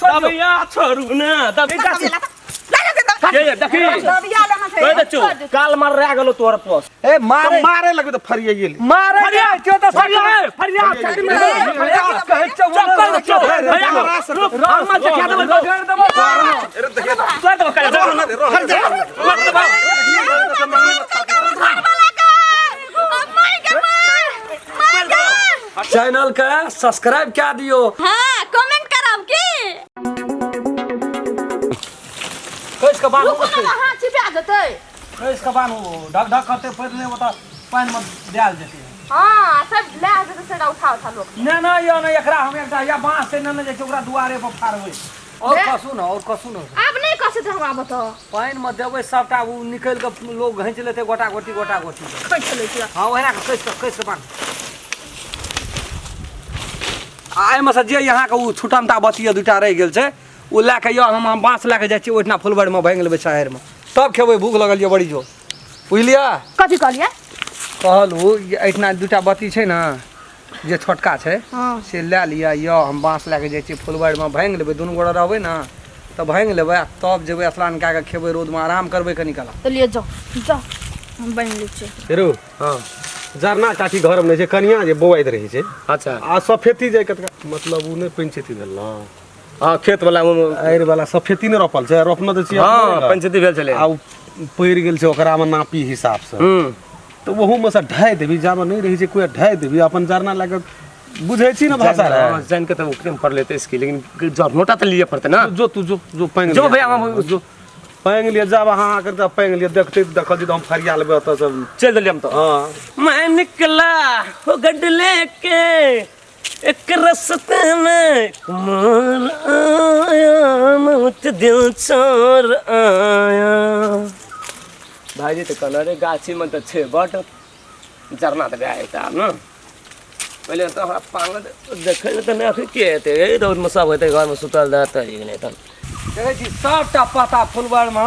छोड़ दियो। दबिया छोड़ू ने दबी ये देखी दबिया लेना छै कह दे चो काल मार रह गेलो तोर पोस ए मारे मारे लगे तो फरिया गेली मारे फरिया, क्यों तो फरिया फरिया छाती में फरिया कहै छौ चप्पल दे चो भैया रुक हम मत देखा देबो रगड़ देबो अरे देखिए तोड़ देबो काल रहना दे रहना दे। चैनल के सब्सक्राइब कए दियो। हाँ, कमेंट करब की कैस के बान्हू। रुकू ना, हाँ, छिपा जेतै। कैस के बान्हू, ढक ढक करते पड़ि नहि ओतऽ पानिमे देल जेतै। हाँ, सब ले जेतै सेटा उठा उठा लोक। नहि नहि यौ नहि, एकरा हम एकटा या बाँस से नेने जाइ छी, ओकरा दुआरे पर फाड़बै। और कसू ने, और कसू ने। आब नहि कसैत हमरा बताउ। पानिमे देबै सबटा ओ निकलि कऽ लोक घींच लेतै गोटा गोटी गोटा गोटी। खैच लै छै। हाँ, ओहिना कऽ कसि कऽ कसि कऽ बान्हू। आ एहिमे से जे अहाँके ओ छुटमता बतिया दूटा रहि गेल छै ओ लए कऽ यऽ, हम बाँस लए कऽ जाइ छी ओहिठिना फुलबाड़ीमे, भाङि लेबै शहरमे, तब खेबै। भूख लगल यऽ बड़ी जोर, बुझलियै? कथी कहलियै? कहलहुँ जे एहिठिना दूटा बत्ती छै ने जे छोटका छै, हाँ। से लए लिअ यऽ, हम बाँस लए कऽ जाइ छी फुलबाड़ीमे, भाङि लेबै। दुनू गोटा रहबै ने तऽ भाङि लेबै आ तब जेबै स्नान कए कऽ खेबै, रौदमे आराम करबै कनी काल। तऽ लिए जाउ जाउ, हम बनि लै छियै। हेरो, हां, जरना काठी घर में नहि छै, कनिया जे बौआइत रहै छै। अच्छा। आ सफेती जे कतका मतलब ओ नहि पंचायती भेल ने? हां, खेत वाला। आड़ि वाला सफेती नहि रोपल छै, रोपने तऽ छियै। हां, पंचायती भेल छलै। आ ओ पड़ि गेल छै ओकरामे नापी हिसाबसँ। तऽ ओहूमे से ढाइ देबी, जाबे नहि रहै छै कोइ ढाइ देबी, अपन जरना लए कऽ, बुझै छी ने भाषा रे? हां, जान के तऽ ओकरे में पड़ले तऽ इसकी, लेकिन जरनोटा तऽ लिए पड़तै ना। जो तू जो जो पैंग जो लिअ। भैया, हम जो पैंग लिअ, जाब अहाँ करते पैंग लिअ, देखते देखल जी तऽ हम फरिया लेबै ओतऽ सब। चल देलियै हम तो। हाँ। मैं निकला हो गड लेके, एक रस्ते में मार आया, मौत दिल छोड़ आया। भाईजी तऽ कहल रे गाछी में तऽ छै बड जरना, तऽ भए जेतै आब ने। पहिले तऽ हमरा पागल देखै लए तऽ नहि अखन के हेतै, एहि रौदमे सब हेतै घरमे सुतल रहतै नहि तऽ। देखै छी सबटा पाता फुलबाड़मे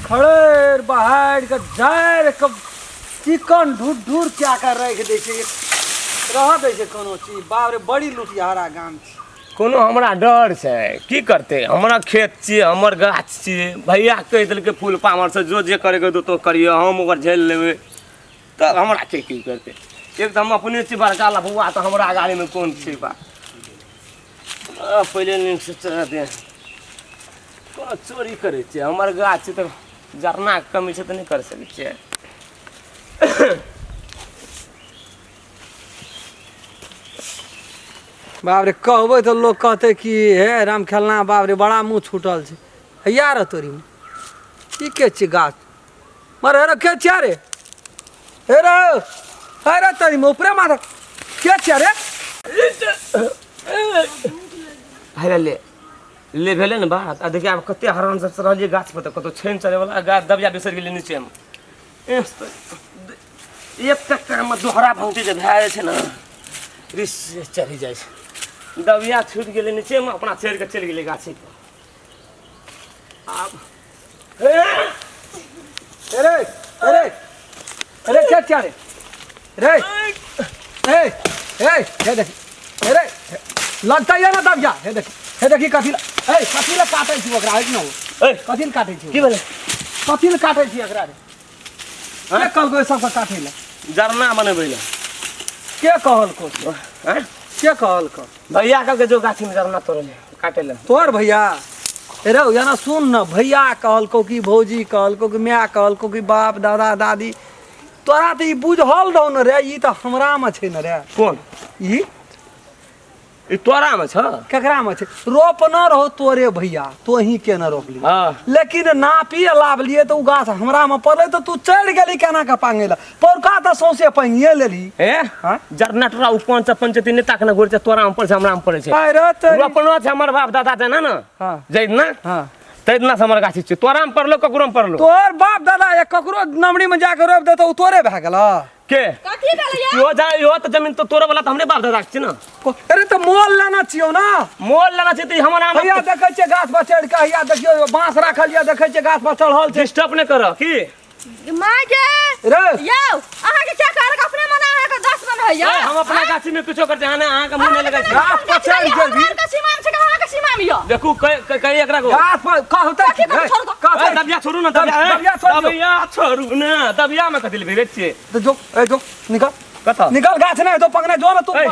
खड़ेर बहारि कऽ झाड़ि कऽ चिकन ढूर ढूर कए कऽ राखि दै छै, रहऽ दै छै कोनो चीज? बाप रे, बड़ी लुटिहारा गाम छै। कोनो हमरा डर छै की करतै? हमरा खेत छियै, हमर गाछ छियै। भैया कहि देलकै फूल पामरसँ जो जे करैके हेतौ तो करियौ, हम ओकर झेल लेबै। तब हमरा के की करतै? एक तऽ हम अपने छी बड़का लफुआ, तऽ हमरा गाड़ीमे कोन छै बा। पहिले नीकसँ चढ़ दे। कोनो चोरी करै छियै? हमर गाछ छै तऽ जरनाके कमी छै तऽ नहि कर सकै छियै। बाप रे, कहबै तऽ लोक कहतै कि हे राम खेलना, बाप रे, बड़ा मुँह छूटल छै। हैया रे तोरी, ई के छियै गाछ मर? हे रे, के छियै रे? हे रे, हे रे तोरी, ऊपरे माथा के छियै रे? हेरे ले ले, भेलै ने बात। आ देखिए आब कते हरान सब रहलियै गाछ पर, तऽ कतौ छानि चढ़ैवला गाछ दबिया बिसरि गेलियै नीचेमे। एक टक्कामे दोहरा भङ्गटी जे भए जाइ छै ने, रिस चढ़ि जाइ छै। दबिया छूटि गेलै नीचेमे, अपना चढ़ि कऽ चलि गेलै गाछी पर। आब अरे अरे अरे, के छियै रे? रे ए ए, हे देख, हे रे, लगतै ये ना दबिया। हे देख, हे देखी, कथी ला ए कथी ला काटै छी ओकरा? हटि न। ए, कथी ला काटै छी? की भेलै? कथी ला काटै छी एकरा रे? के कहलको सबके काटै ला? जरना बनेबै लए। के कहलको? आँय? के कहलको? भैया कहलकै जो गाछीमे जरना तोड़ै लए, काटै लए। तोहर भैया रौ एना सुन न, भैया कहलको कि भौजी कहलको कि माय कहलको कि बाप दादा दादी? तोरा तऽ ई बुझल रहौ ने रे, ई तऽ हमरामे छै ने रे। कोन? ई। ई तोरामे छ? केकरामे छै? रोपने रहो तोरे भैया, तोही के ने रोपली? हाँ। लेकिन नापी लाबलियै तऽ ओ गाछ हमरामे पड़लै, तऽ तू चढ़ि गेली केना कऽ पांगै लए? पौरका तऽ सौंसे पांगिए लेली। ए। हाँ? जरना तोरा ओ पंच पंचायती नेता के ने गोड़ छै, तोरा में पड़ै छै, हमरा में पड़ै छै? अरे तोरी। रोपनो छै हमर बाप दादा देना ने। हाँ। जै ना। हाँ। तै दिना से हमर गाछी छै, तोरा में पड़लो, ककरो में पड़लो। तोहर बाप दादा या ककरो नमरी में जाके रोपि देतौ, ओ तोरे भए गेल? के कथी भेलै यौ? इहो जा, इहो तऽ जमीन तो तोरे वाला तऽ हमरे बाप दादा के छै ने। अरे तऽ मोल लेना छियौ ना। मोल लेना छै तऽ ई हमर आम। हैया देखै छियै गाछ पर चढ़ि कऽ, हैया देखियौ बाँस राखल यऽ, देखै छियै गाछ पर चढ़ल छै। डिस्टर्ब नहि करऽ की। माय गे। रे। यौ, अहाँके क्या कहलक? अपने मना अहाँके 10 मन रहैया हम अपना गाछी में किछो करते हैं अहाँ के मुंह नहीं लगै छै। गाछ पर चढ़ि गेल हमरा सीमा में छै कि अहाँ के सीमा में यौ? देखू कई एकरा को। गाछ पर कहतै कथी करू, छोड़ू तो। कहतै ए, दबिया छोड़ू ना, दबिया, ए, दबिया छोड़ दियौ। दबिया छोड़ू ना, दबिया में कथी लए भिड़ै छियै? तो जो ए जो निकल कतऽ? निकल गाछ नहीं तो पकड़े जो ना तू ए,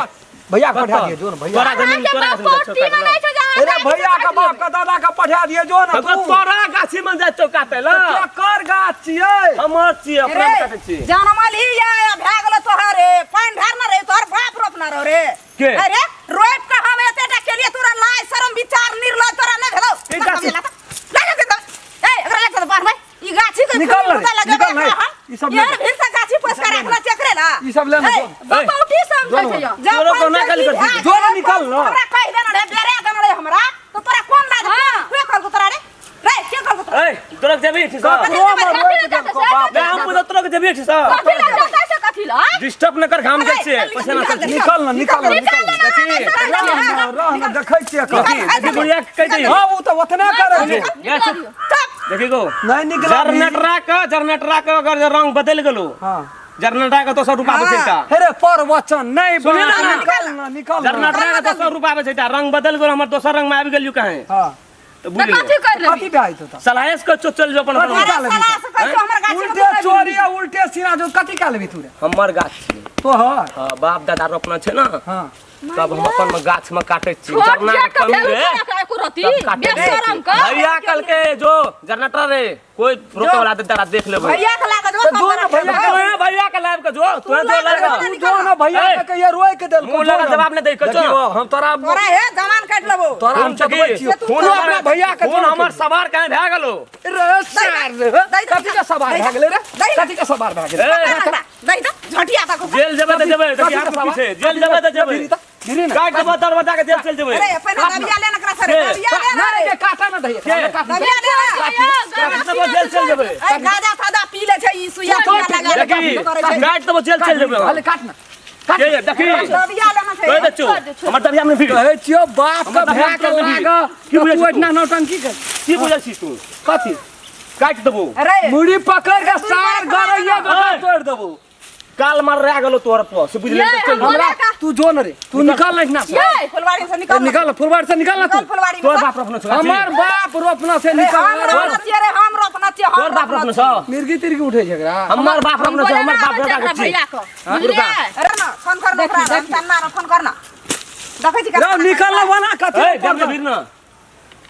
भैया के पठा कतऽ? दिए जो ना भैया तोरा जमीन अहाँके तोरा बाप गाछी में पोटी में नहीं छै जे अहाँ अरे गाछ भैया के काटि बाप लेबै। के दादा के पठा दिए जो ना तू तू तोरा गाछी में जाइ छौ काटै ला। केकर गाछ छियै? हमर छियै, अपना रे में काटै छियै। जनमल ही या भए गेलो तोहर रे पानि ढारना रे तोहर बाप रोपना रहो रे। के? अरे रोप के हम एते टा केलिए तोरा लाज शरम विचार निर्लज तोरा नहि भेलौ। ई गाछी। ला ला दे ए एकरा लग दे बाहर में ई गाछी के निकल फूल रे, लगेबै निकल रे, एकरा हम। ई सब ले यार भीड़ से गाछी पोस के राखना चेकरे ला। ई सब ले ना, ए, जो। बपौटी समझै छै यौ। जा तोरो पानि कोना चढ़ी काली करती? भए जो ना निकल ना। हमरा कहि देना रे बेरे देना रे हमरा तो तोरा कोन लाज हाँ। के कहलको तोरा रे रे के कहलको तोरा? ए, तोरा के जेबही ठीक सँ? ककरो मर रोपि देलको बाप। नहि, हम बुझल तोरा के जेबही ठीक सँ? कथी लए जाता छै कथी लए? डिस्टर्ब न कर, हम जाइ छियै, पैसा न कर। निकल ना निकल ना निकल ना। देखी, रह ना रह ना देखै छियै एकर। देखी, देखी बुढ़िया के कहि दही। हाँ उ तऽ ओतने करै छै। ये चुप। देखी गो। नहीं निकल जरनेटरा के जरनेटरा के अगर जे रंग बदलि गेलो, हाँ जरनेटरा के दोसर रूप आबै छै एकटा। हे रे पर वचन नहीं सुनिए ना। निकल ना निकल ना। जरनेटरा के दोसर रूप आबै छै एकटा, रंग बदलि गेलो हमर दोसर रंग में आबि गेलियो कहीं। हाँ तऽ बुझि तऽ कथी गेलियै। कर लेबही? कथी भए जेतौ तऽ? सलाहेस के चल जो अपन कथी अपन। कए लेबही सलाह से कहै छौ हमर गाछी में उल्टे तू चोरी आ उल्टे सीना जो कथी कए लेबही तू रे? हमर गाछ छियै। तोहर? हाँ, बाप दादा रोपना छै ना। हाँ। तब हम अपन में गाछ में काटै छी। छोट जरना के जेठ के कमी भेलू रे। तोरा के एको रत्ती, तब काटै बेशरम छी। के। भैया कल के जो जनरेटर रे कोई रोके वाला दे तारा देख लेबै। भैया के लागत तऽ जो ना भैया के तोहे भैया के लाइव के जो तोहे जो लाइव के। तू जो ना भैया के कहिया रोइ के देलको। मुँह लगा जवाब नहीं दै के जो। देखियौ, हम तोरा तोरा हे जवान काटि लेबो। तोरा हम खून चतबै चकी, छियौ। खून तू अपना भैया के खून हमर सवार कहीं भए गेलो। रे सार रे। कथी के सवार भए गेलै रे? कथी के सवार भए गेलै? ए, दही दे झटिया तक। जेल जेबै तऽ जेबै, देखी हाथ में पीछे। जेल जेबै तऽ जेबै। गिरी ना। काट देबो दरवाजा के जेल चल जेबै। अरे पहिने दबिया ले ना एकरा से रे दबिया ले ना ना रे रे काटा ना दही। के? दबिया ले ना। काट देबो जेल चल जेबै। ए गाजा सादा पी ले छै ई सुइया तुइया लगा ले देखी करै छै। काट देबो जेल चल जेबै। अरे काट ना। के ये देखी दबिया लेना छै। कहि दै छियौ हमर दबिया में फिर कहै छियौ बाप के हमर भए के दबिया में लाग की बुझै तू छी एतना नौटंकी कर। की बुझै छी तू? कथी? काट देबो। अरे मुड़ी पकड़ के सार गरैया ए। तोड़ देबो। काल मार रह गेलो तोहर पर से बुझले ये, तऽ चल हम हमरा बोले तू जो न रे तू निकल ना इतना से। ये फुलवाड़ी से ए, निकल निकल फुलवाड़ी से निकल ना तू। निकल फुलवाड़ी तोहर में बाप रोपने छौ हमर बाप रोपना से हम निकल। रोपना छियै रे हम रोपना छियै हम तोहर बाप रोपने छौ। मिर्गी तिर्गी उठे छै एकरा। हमर बाप रोपने छौ, हमर बाप बोले ना दादा आबै के छै छी। भैया के। बुझलियै? अरे ना फोन कर ना ओकरा चन्ना ना फोन कर ना देखै छी रौ निकल ना वना कथी ए देव ने भीड़ ना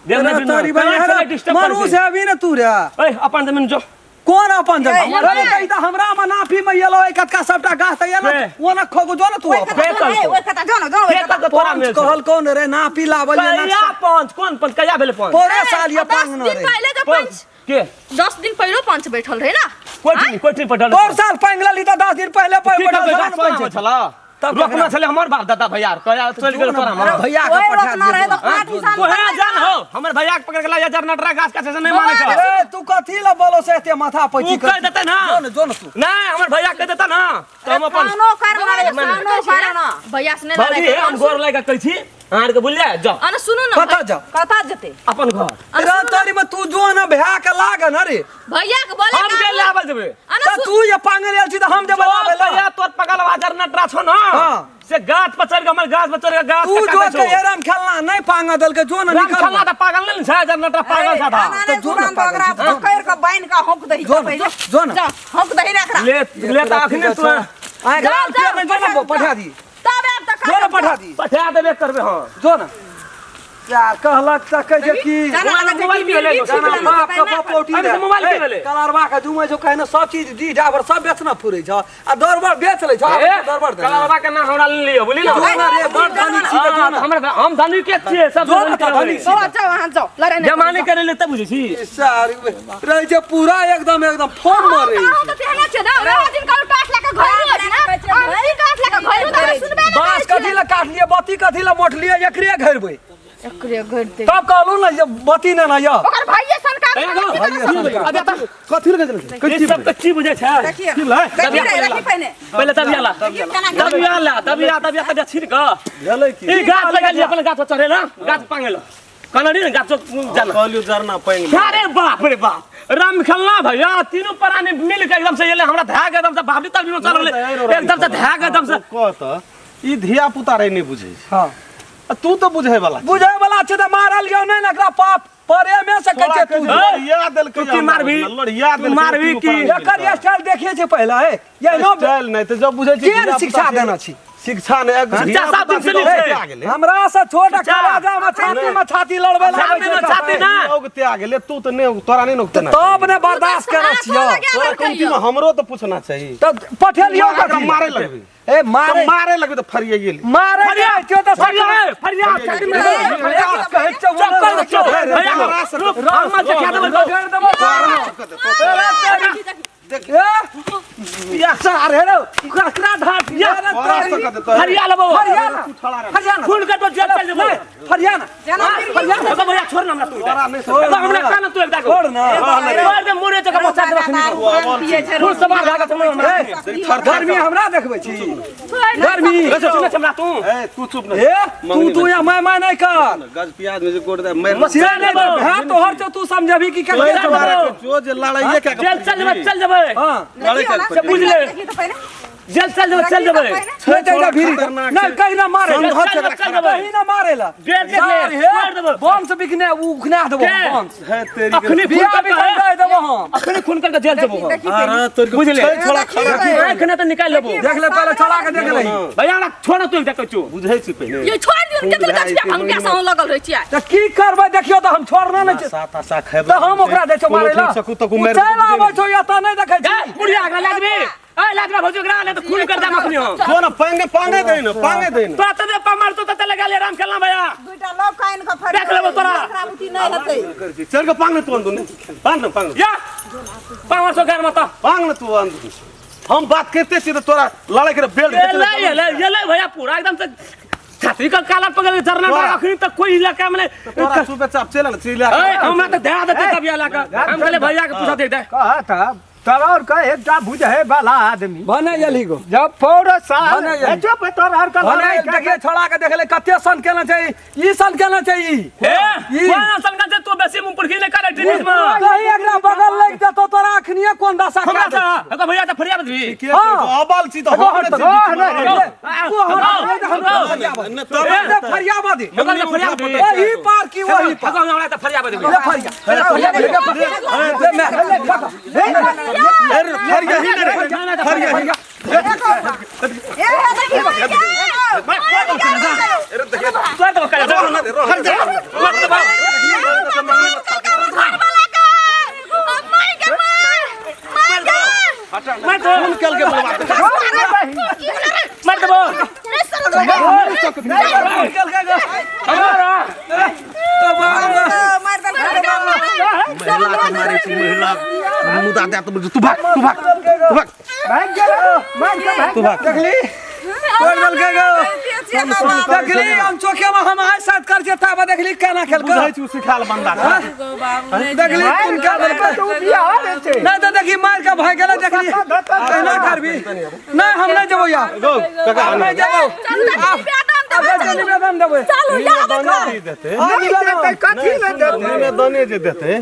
देव ने भीड़ ना तोरी बहिन केना डिस्टर्ब करै मनुष्य छै? अभी ने तू रे। ए अपन जमीन जो कोन अपन जमीन? ए, अरे तऽ ई तऽ हमरा में नाफी में एलो एक कतका सबटा गाछ तऽ एलो ए। ओना खगो जो ना तू अपन। के कहलकौ? ओइ कता जो ना जो के कहलकौ तोरा पंच मेल छौ? कहल कौन रे नाफी लावल ये कहिया नक्शा। पंच कोन पंच कहिया भेलै पंच? पोरे साल ये दस पांगना दिन रे। पहिले जे पंच पंच के 10 दिन पहिलो पंच बैठल रहे ना। कोठी कोठी पर डल पोर साल पांग लेली तऽ 10 दिन पहिले की बैठल कहबै छल गाछ ने कोना पंच। छला तब रोपना ककरा? छलै हमर बाप दादा भैया कहिया चलि गेल तोरा हमर भैया के ओइ पठा रोपना रहे दिए तऽ पाँच किसान तोहे जान हो हमर भैया के पकड़ के लाया जरनटरा गाछ काटे से नहीं मानै छौ। ए तू कथी ला बोलो से एते माथा पैची तू कहि देतै ना। जो न जो न तू। नहीं हमर भैया कहि देता ना तऽ हम अपन कानो करना रे कानो करना भैया से नहीं भौजी लड़ाई हम गोर लागि कऽ कहै छी अहाँ आरके बुझलियै जाउ। अने सुनू ना कतऽ जाउ? कता जेतै अपन घर। रे तोरी में तू जो न भैया के लाग न रे। भैया के बोले हम के लाबल जेबै। अने तऽ तू जे पांगल आयल छी तऽ हम जेबै लाबै ला। भैया तोर पगलवा जरनटरा छौ ना हाँ। से गाछ पर चढ़ि के हमर गाछ पर चढ़ि के गाछ तू के जो काटै के छौ। एरम खेलना नहीं पांगा देलकै जो न राम निकल खेलना तऽ पागल नहि ने छै जरनटरा पागल छै था। तऽ जो न पागल ओकरा छै, पकड़ के बान्हि के हौंक दही जो न, जो न। जा हौंक दही रे एकरा ले ले तऽ अखने तू आइ जाओ, लाल जाओ, पेड़ नहीं जो न पठा दी। तब आब तक जो न पठा दी। पठा देबे करबै हम। जो न यार कहलक तऽ कहै छै कि जाना मोबाइल लगै छै मोबाइल कि की भेलै? मिर्गी जाना छिपल बाप के छै, बपौटी अरे रे। मोबाइल की ए, भेलै? कलरवा के जुमै छौ कहने सब चीज डी डाबर सब बेचना फुरै छौ आ दरबर बेच लै छौ ए, दरबर दे। कलरवा के नाम हमरा ले लियौ बुझली ना। जो न रे बड़ धनिक छी तऽ जो हाँ, न। हमर हम धनिक के छियै सब जो न धनिक तऽ धनिक छी। जाओ जाओ अहाँ जाओ लड़ाई नहीं जमाने करे ले तब बुझै छी। सार रहै छै पूरा एकदम एकदम फोन मरे अहाँ तऽ तेहने छै ना रोज दिन काल काट लए के घर रोज ना अहाँ काट लए के घर तऽ सुनबे नहि बाँस कथी लए काटलियै बत्ती कथी लए मोटलियै एकरे घेरबै एकरे घर दे तब कहलहुँ ने जे बत्ती ने ना यऽ ओकर भाइये सनका ए, गो। भाइये सनका। अबे तऽ कथी लगे चलल ई सब के की बुझै छै? देखिए की भेलै? देखिए रे, देखी पहिने पहिले तबिया ला देखिए केना घेरै। तबिया ला तबिया तबिया तबिया छीन कऽ भेलै की? ई गाछ लगेलियै अपन गाछ पर चढ़े ला गाछ पांगे ला कहने रही ने गाछो जाना कहलियो जरना पैंग ले। अरे बाप रे बाप राम खेलना भैया तीनों प्राणी मिल के एकदम से ये हमरा धाग एकदम से बाबली तक चल रहले एकदम से धाग एकदम से कह त ई धिया पुता रहे नहीं बुझै छै हां आ तू तऽ बुझै वाला बुझै वाला छै तऽ मारल गयो नहि ने एकरा पाप परे में से कहै छै तू लड़िया देलकै तू की मारबी? लड़िया तू देलकै मारबी की? एकर स्टाइल देखिए छै पहले हे ये नो स्टाइल नहि तऽ जब बुझै छी केहन धिया शिक्षा पुता छै- देना छी? शिक्षा नहि शिक्षा सात दिन से नहीं छै। हमरा से छोट शिक्षा। कलाजा में छाती में छाती लड़बै छाती लागै में छै छाती ना। औगते गेलै तू तऽ नहि तोरा नहि नौकते ना तब ने बर्दाश्त करै छियो तोरा कमती में हमरो तऽ पूछना चाही तब पठेलियो एकरा कथी मारे लगबी ए तऽ मारे मारे लगबी तऽ फरिया गेली मारे फरिया, छियो तऽ फरिया फरिया छाती में फरिया कहै छौ चप्पल से चप्पल भैया रुक हम मत खा देबै रगड़ देबो ए या सार हे रो ककरा धाट या तोरा से कह देतौ। फरिया लेबो फरियाना फरियाना खून के तो जेल चल जेबो फरियाना फरिया तो भैया छोड़ ना हमरा तू तोरा नहि तो हमरा कान तू एक दागो छोड़ ना। छोड़ दे मुरे जगह पहुंचा दे रखनी खून सवार भागत हमरा ए गर्मी हमरा देखबै छी गर्मी सुने हमरा तू ए तू चुप न ए तू तू या मैं मैं नहीं कर गज प्याज में जे गोड़ दे मार से नहीं तो है तोहर जो तू समझबी कि तोरे कैसे मारे के जो जे लड़ाइए के जेल चल जेबै चल जेबै हां लड़ाई के बुझ ले देखी तो पहिले जेल चल जेबै चल जेबै नहीं तो इधर भीरी नहीं कहीं ना मारे चल जेबै चल जेबै कहीं ना मारे ला जेल देख ले, मार देबो। बम से बिकने उखना देबो के? बम से है तेरी अखनी खून बिया करके भी दे देबो हम अखनी खून करके जेल जेबो हम अरे तोर बुझ ले। छोड़ा खड़ा अखने तो निकाल लेबो देख ले पहले चला के देख ले भैया हमरा छोड़ तू देखै छु बुझै छी पहिने ये छोड़ दियौ कते गछिया भंगिया सँ लगल रहै छियै त की करबै देखियो त हम छोड़ना नहीं छै सात आशा खेब त हम ओकरा दै छौ मारे ला सकू तकू उ मारि चलि आबै छौ एतऽ नहि देखै जा छी बुढ़िया एकरा लाजबी ए लाजबा भौजी एकरा ले तो खून कर दे अखनी हम जो ना पांगे पांगे दे ना पांगे दे ना तोरा तते पा मार तो तते लगा ले राम खेलना भैया दुईटा लव काइन के फड़ देख लेबो तोरा। बुद्धि नहीं हेतै चल के पांग ना तू अंदर पांग ना पांग या पावर सो घर मत पांग ना तू अंदर हम बात करते छी त तोरा लड़ाई के बेल्ट ये ले ये ले ये ले भैया पूरा एकदम से छाती का काला पकड़ के झरना तोरा। अखनी तक कोई इलाका में नहीं तोरा चुपे चाप चल ना चिल्ला ए हमरा तो ध्यान देते तब इलाका हम कहले भैया के पूछा दे दे कहत तोरा के एकटा बुझे वाला आदमी भने एलही गो जब पौर साल भने एलही। चुप तोरा के भने लड़ाई के- देखिए छोड़ा के देख ले कते सन केना छै ई सन केना छै ई ए ई। कोन संग से तू बेसी मुंह पर की नहीं करे टेनिस में कहीं एकरा बगल लागि जेतौ तोरा अखनिये कोन दशा हमरा कए देतौ। से तो भैया तो फरिया बदली के अबल छी त एगो हम हट ने तो, छी हट, हट, तू हमरा ने ए, फरियाबा दे हमरा फरिया बदली एही पार की वही पार हमरा तो फरिया बदली ले फरिया ले फरिया ले ले मैं ले पकड़। अरे फरिया ही ने रे फरिया ही ए हे देखी तो तो कर हट जा मत दो निकल के बोलवा दे मत दो निकल के गो। तो बाप रे। मार देलकै महिला के मारे छी महिला मुदा दे तो तू भाग तू भाग तू भाग भाग गेल मार के भाग तू भाग देखली तोड़ देलकै गो देखली हम चौके में हम आइ साथ कर छै ताबे देखली केना खेलकै बुझै छी सिखाल बंदा छै देखली कोन का देलकै तू बियाह रे छै नहीं तो देखी मार के भाग गेलै देखली केना करबी नहीं हम नहीं जेबो यार गो काका हम नहीं जेबो अब निवेदन देबै चलू निवेदन जे देते हाँ, नहीं देतै कथी ले देतै निवेदने जे देते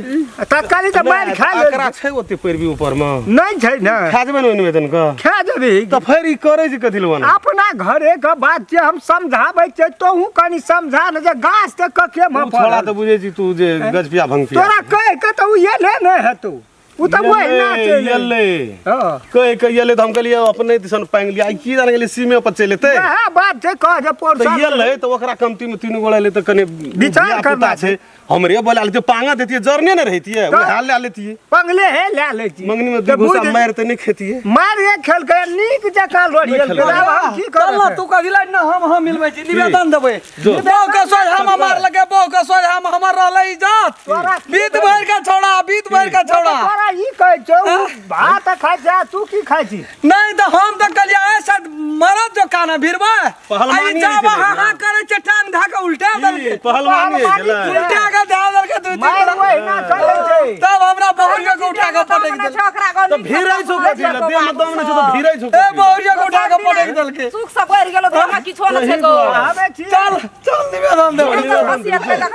तत्काली तऽ मारि खा ले एकरा छै ओते पैरवी ऊपर में नहीं छै ने खा जेबै ने ओहि निवेदन के खा जेबही तऽ फेर ई करै छै कथी लए ओना अपना घरे के बात छै हम समझाबै छियै तोहू कनी समझा ने जे गाछ तऽ कखे मे तू छोड़ा फड़ल तऽ बुझै छी तू जे गजपिया भंगपिया तोरा कहि के तऽ उ एले नहि हेतौ उ तऽ ओहिना चलि एलै। एलै हँ कहि के एलै तऽ हम कहलियै अपने दिसन पांगि लियै आइ की जाने गेलियै सीमे पर चलि एतै वएह बात छै कह जे पोर तऽ साल एलै तऽ ओकरा कमती मे तीन गोड़ा एलै तऽ कनि विचार धियापुता करना छै हमरे बोला लेतियै पांगा देतियै जरने ने रहितियै उएह लए लेतियै पंगले हे लए लै छी मंगनी मे तऽ दू घुसा बुझ- मारि तऽ नहि खेतियै मारिए खेलकै नीक जकाँ लोढ़ियल खेलकै। आब हम की चल ना करब तू कथी ला ना हम मिलबै छी निवेदन देबै जो। बहु के सोझ हम मार लगे बहु के सोझ हम हमर रहलै इज्जत तोरा की बीत भर के छोड़ा बीत भर के छोड़ा तोरा ई कहै छौ उ भात खाइ छै आ तू की खाइ छी नहीं तो हम तो कहलियै ऐसा मरद जो काना भिरबै पहलवानी आई जाब नहि हाँ हाँ करै छै टांग धा के उल्टा देलकै पहलवानी पहलवानी छलै उल्टा के धा देलकै दू तीन मारि गोरा। ओहिना चलै छै तब हमरा बहु के उठा उठा के पटक देलकै। तऽ भिरै छौ कथी लए? देहमे दम नहि छौ तऽ भिरै छौ ए कथी लए? बहुरिया के उठा के पटक देलकै। सुख से बढ़ि गेलो देहमे किछो नहि छै गो। आबै छी। चल चल, निवेदन देबै।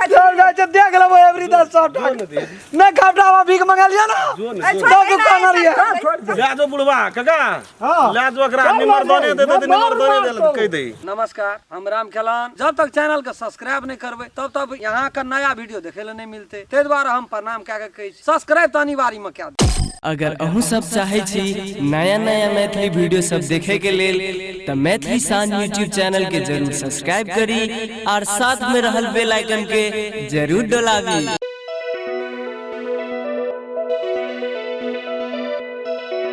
चल जाइ छै, देख लेबै एवरी दा सब। नहि खपटावा भीख मंगलियै ना। जो ने, जो। दऽ दुकान आर ये। लए जो बुढ़वा काका। हाँ। लए जो एकरा, निमरदाने दे दे, निमरदाने दे कहि दे। नमस्कार, हम राम खेलान। जब तक चैनल के सब्सक्राइब नहीं करबै तब तक यहाँ का नया वीडियो देखे ला नहीं मिलते, ताहि दुआरे हम प्रणाम कए के कहै छी, सब्सक्राइब तऽ अनिवार्य में कए दियौ। अगर अहूँ सब चाहै छी नया नया मैथिली वीडियो सब देखे के लेल तऽ मैथिली शान यूट्यूब चैनल के जरूर सब्सक्राइब करी और साथ में रहल बेल आइकन के जरूर डोलाबी।